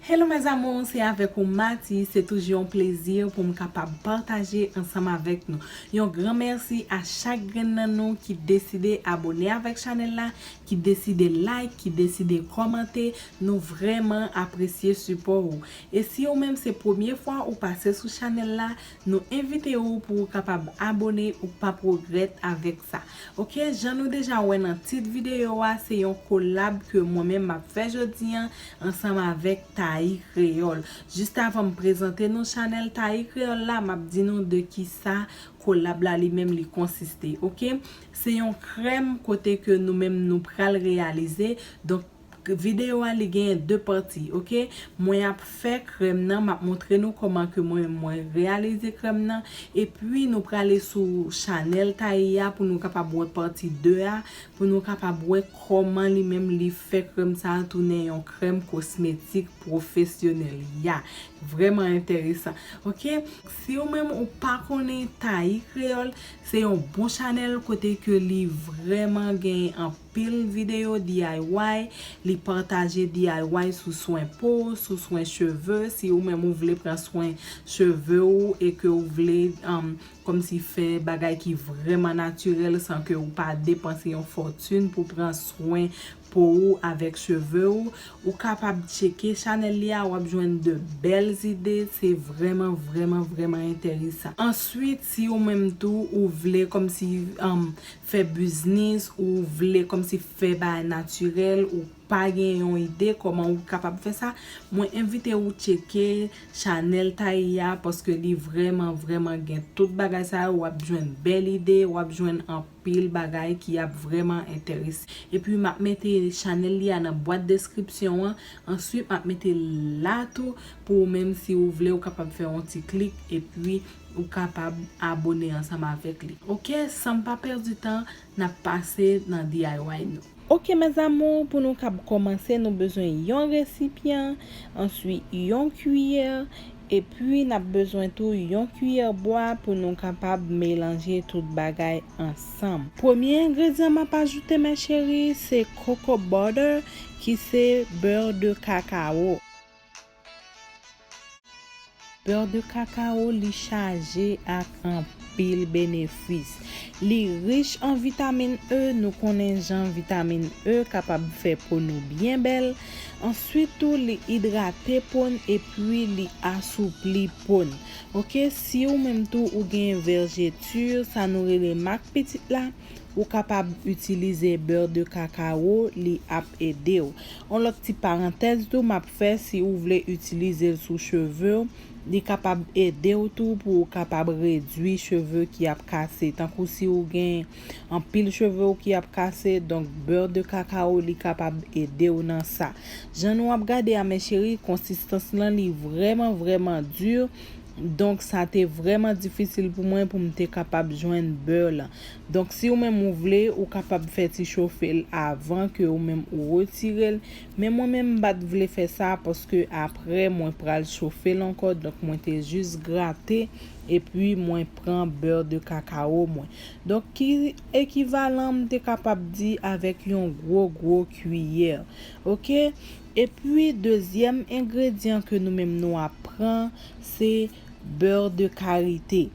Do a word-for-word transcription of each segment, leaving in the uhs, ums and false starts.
Hello mes amours, se avèk ou Mati, se toujou yon plezi pou m kapab pataje ansanm avèk nou. Yon gran mèsi a chak grenn nan nou ki deside abòne avèk chanèl la, ki deside like, ki deside kòmante. Nou vrèman apresye sipò ou. E si ou menm se premye fwa ou pase sou chanèl la, nou envite ou pou ou kapab abòne, ou p ap regrèt avèk sa. Oke, jan nou deja wè nan tit videyo a, se yon kolab ke mwen menm m ap fè jodi an ansanm avèk Tayi Kreyòl. Jis avan m prezante nou chanèl Tayi Kreyòl la, m ap di nou de kisa kolab la li menm li konsiste, oke? Se yon krèm kote ke nou menm nou pral reyalize. Donk, videyo a li genyen de pati, oke? Mwen ap fè krèm nan, m ap montre nou kòman ke mwen, mwen reyalize krèm nan, epi nou prale sou chanèl Tayi a pou nou kapab wè pati de a, pou nou kapab wè kòman li menm li fè krèm sa a tounen yon krèm kosmetik pwofesyonèl. Ya, vrèman enteresan. Oke, si ou menm ou pa konnen Tayi Kreyòl, se yon bon chanèl kote ke li vrèman gen anpil videyo D I Y, li pataje D I Y sou swen po, sou swen cheve. Si ou menm ou vle pran swen cheve ou e ke ou vle, um, kòmsi fè bagay ki vrèman natirèl san ke ou pa depanse yon fòtin pou pran swen po ou avèk cheve ou, ou kapab tcheke chanèl li a, w ap jwenn de bèl ide, se vrèman, vrèman, vrèman enteresan. Answit, si ou menm tou, ou vle kòmsi, um, fè biznis, ou vle kòmsi fè bagay natirèl, ou pa gen yon ide kòman ou kapab fè sa, mwen envite ou tcheke chanèl Tayi a, paske li vrèman, vrèman gen tout bagay sa yo, w ap jwenn bèl ide, w ap jwenn anpil bagay ki ap vrèman enterese. Epi m ap mete chanèl li a nan bwat deskripsyon an, answit m ap mete la tou, pou ou menm si ou vle ou kapab fè yon ti klik, epi ou kapab abòne ansanm avèk li. Oke, san m pa pèdi tan, n ap pase nan D I Y nou. Oke mes amours, pou nou kab kòmanse, nou bezwen yon resipyan, answit yon kiyè, epi n ap bezwen tou yon kiyè bwa pou nou kapab melanje tout bagay ansanm. Premye engredyan m ap ajoute, mes chéries, se cocoa butter, ki se bè de kakawo. Bè de kakawo, li chaje ak anpil benefis. Li rich an vitamin E, nou konnen jan vitamin E kapab fè po nou byen bèl. Answit tou, li idrate po n epi li asoupli po n. Oke, si ou menm tou ou gen vèjeti, sa nou rele mak pitit la, ou kapab itilize bè de kakawo, li ap ede w. Yon lòt ti parantèz tou m ap fè, si ou vle itilize l sou cheve w, li kapab ede w tou pou ou kapab redui cheve ki ap kase. Tankou si ou gen anpil cheve w ki ap kase, donk bè de kakawo li kapab ede w nan sa. Jan nou ap gade a, mes chéries, konsistans lan li vrèman, vrèman di. Donk, sa te vrèman difisil pou mwen pou m te kapab jwenn bè lan. Donk, si ou menm ou vle, ou kapab fè ti chofe l avan ke ou menm ou retire l. Men mwen menm, m pa t vle fè sa paske apre, mwen pral chofe l ankò. Donk, mwen te jis grate epi mwen pran bè de kakawo mwen. Donk, ki ekivalan m te kapab di avèk yon gwo, gwo kiyè. Oke? Epi, dezyèm engredyan ke nou menm nou ap pran, se bè de karite.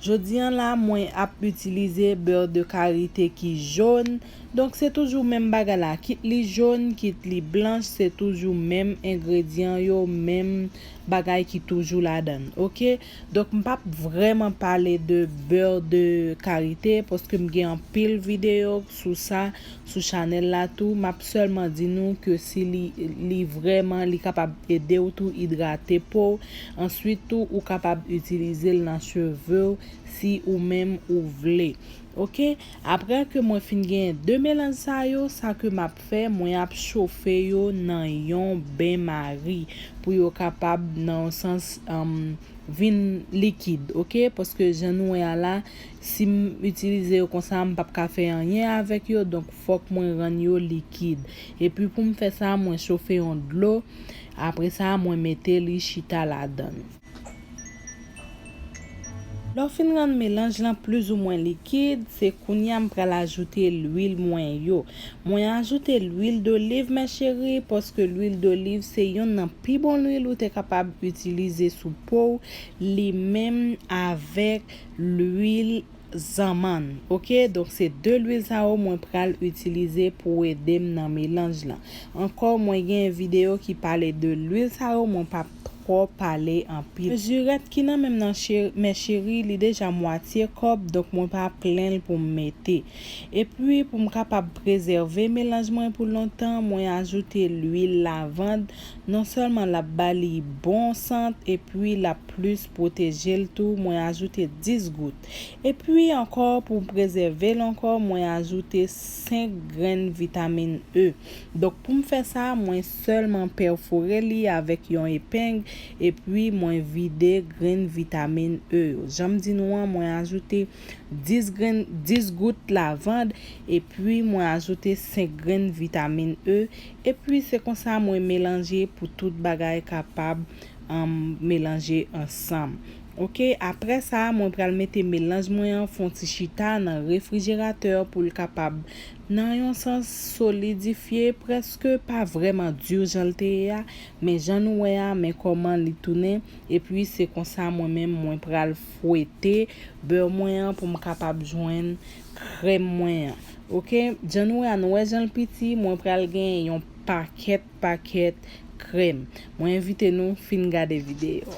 Jodi an la, mwen ap itilize bè de karite ki jòn. Donk, se toujou menm bagay la. Kit li jòn, kit li blanch, se toujou menm engredyan yo, menm bagay ki toujou ladan l. Oke? Donk, m p ap vrèman pale de bè de karite, paske m gen anpil videyo sou sa, sou chanèl la tou. M ap sèlman di nou ke si li, li vrèman, li kapab ede w tou idrate po w. Answit tou, ou kapab itilize l nan cheve w si ou menm ou vle. Oke? Apre ke mwen fin gen de melanj sa yo, sa ke m ap fè, mwen ap chofe yo nan yon benmari pou yo kapab, nan yon sans, um, vin likid, oke? Paske jan nou wè a la, si m itilize yo konsa, m p ap ka fè anyen avèk yo, donk fòk mwen rann yo likid. Epi pou m fè sa, mwen chofe yon dlo, apre sa, mwen mete li chita ladan l. Lè w fin rann melanj lan plizoumwen likid, se kounye a m pral ajoute lwil mwen yo. Mwen ajoute lwil doliv, mes chéris, paske lwil doliv se yonn nan pi bon lwil ou te kapab itilize sou po w, li menm avèk lwil zanmann. Oke, donk se de lwil sa yo mwen pral itilize pou ede m nan melanj lan. Ankò, mwen gen videyo ki pale de lwil sa yo, mwen p ap twò pale anpil. Mezirèt ki nan men m nan, mes chéris, li deja mwatye kòb, donk mwen pa plen l pou m mete. Epi, pou m kapab prezève melanj mwen pou lontan, mwen ajoute lwil lavand. Non sèlman l ap ba li bon sant, epi l ap plis pwoteje l tou. Mwen ajoute dis gout. Epi ankò, pou prezève l ankò, mwen ajoute senk grenn vitamin E. Donk, pou m fè sa, mwen sèlman pèfore li avèk yon epeng, epi mwen vide grenn vitamin E yo. Jan m di nou an, mwen ajoute dis grenn, dis gout lavand, epi mwen ajoute senk grenn vitamin E, epi se konsa mwen melanje pou tout bagay kapab, um, melanje ansanm. Oke, apre sa, mwen pral mete melanj mwen an fè yon ti chita nan refrijeratè pou l kapab nan yon sans solidifye, prèske pa vrèman di jan l te ye a, men jan nou wè a, men kòman li tounen, epi se konsa mwen menm mwen pral fwete bè mwen an pou m kapab jwenn krèm mwen an. Oke, jan nou wè a, nou wè jan l piti, mwen pral gen yon pakèt, pakèt krèm. Mwen envite nou fin gade videyo.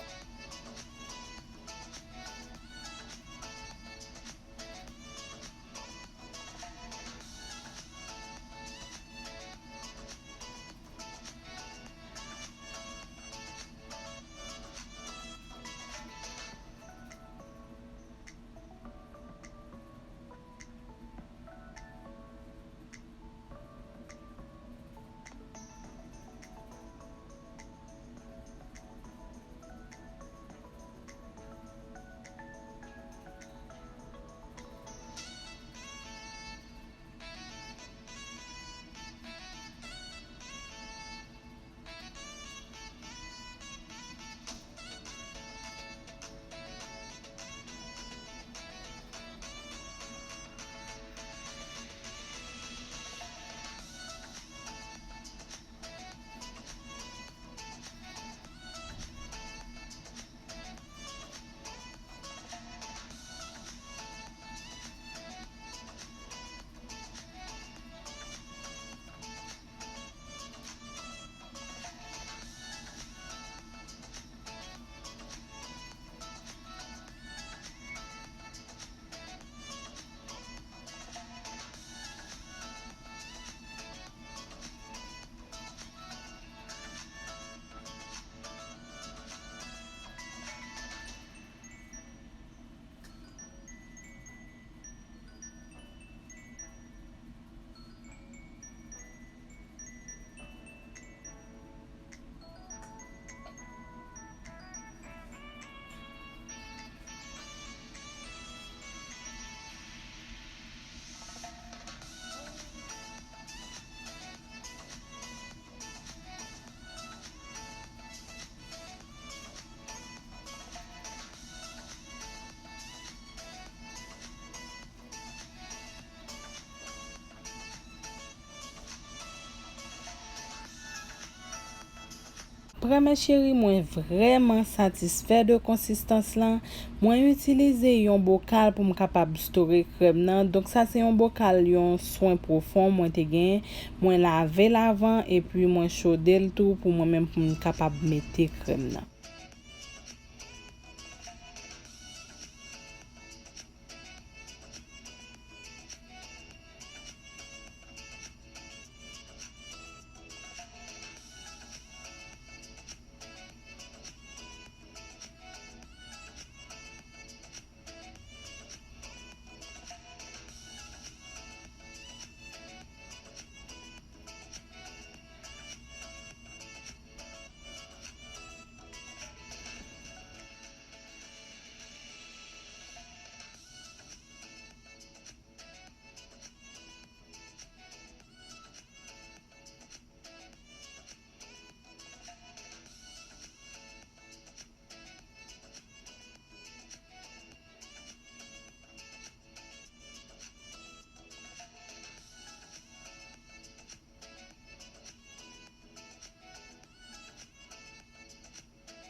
Premye cheri, mwen vrèman satisfè de konsistans lan. Mwen itilize yon bokal pou m kapab store krèm nan. Donk, sa se yon bokal, yon swen pwofon mwen te gen. Mwen lave l avan, epi mwen chode l tou pou mwen menm pou m kapab mete krèm nan.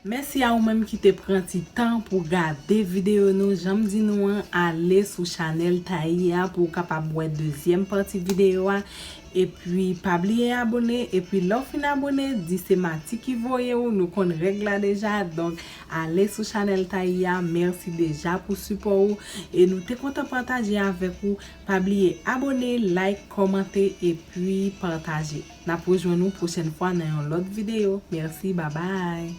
Mèsi a ou menm ki te pran ti tan pou gade videyo nou. Jan m di nou an, ale sou chanèl Taï a pou w kapab wè dezyèm pati videyo a. Epi pa bliye abone. Epi lè w fin abone, di se Mati ki voye w. Nou konn règ la deja. Donk, ale sou chanèl Taï a. Mèsi deja pou sipò ou. E nou te kontan pataje avèk ou. Pa bliye abone, like, kòmante epi pataje. N ap rejwenn ou pwochèn fwa nan yon lòt videyo. Mèsi, babay.